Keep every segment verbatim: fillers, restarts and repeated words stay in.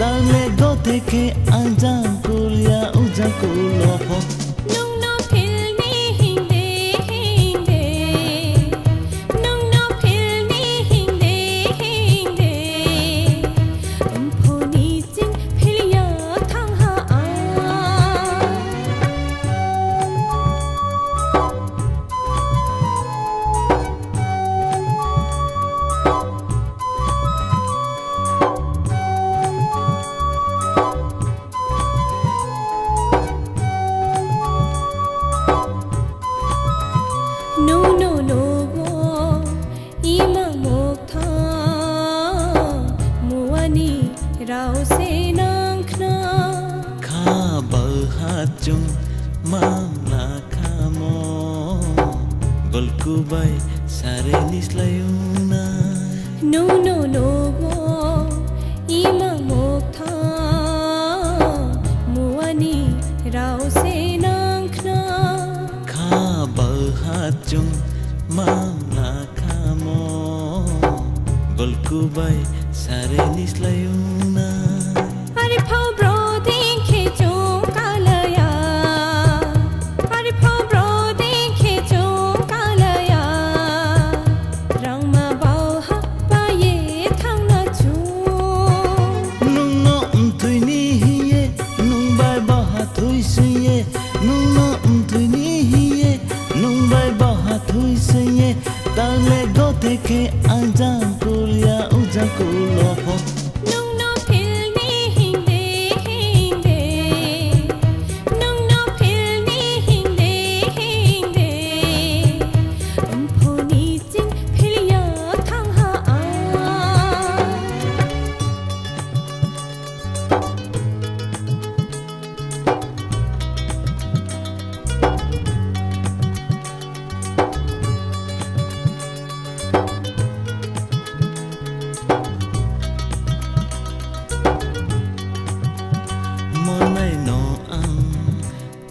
Tale gote khe ang jang kulia ujang kulo pho. Nungno philni hingde hingde, nungno philni hingde hingde, umphoni ching philia thangha ang. Nuno nogo ima mokthang muani rao se nangkhna. Kha bwha chung mangla khamo, golku bai sare nislai wngnai. Nuno nogo ima mokthang muani rao se nangkhna. Kha bwha chung mangla khamo, golku bai sare nislai wngnai. Ari phau broding khe chong kalaya, ari phau broding khe chong kalaya, rangma bauha paye thangna chung. Nungno mthwini hiye, nung bai baha thwi swiye, nungno mthwini hiye, nung bai baha thwi swiye, tale gote khe ang jang kulia ujang kulo pho. Nungno philni hingde hingde, nungno philni hingde hingde, umphoni ching philia thangha ang. Monai no ang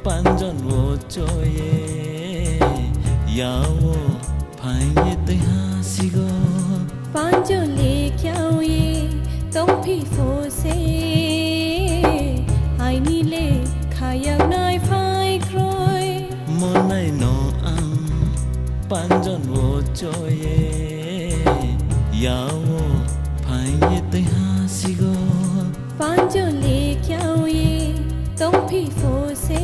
panjon wo choye, yao phainge twi ha sigo. Panjon le kyawi tongphi phose, aini le khayak nai phai kroi. Monai no ang panjon wo choye, yao phainge twi ha sigo. Panjon le kyawi tongphi phose,